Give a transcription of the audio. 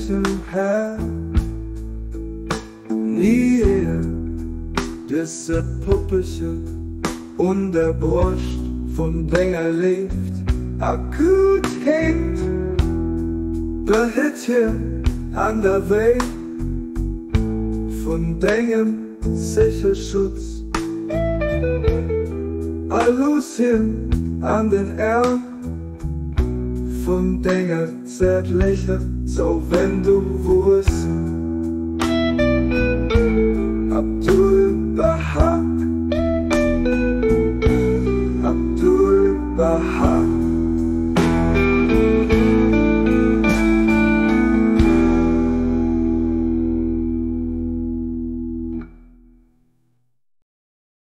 dengem Här. Ni eer dësse Puppelchen un der Broscht vun denger Léift akut hänkt, behitt hien an der Wéi vun dengem sécher Schutz a looss hien an den Äerm vun denger zäertlecher Zouwendung wuessen.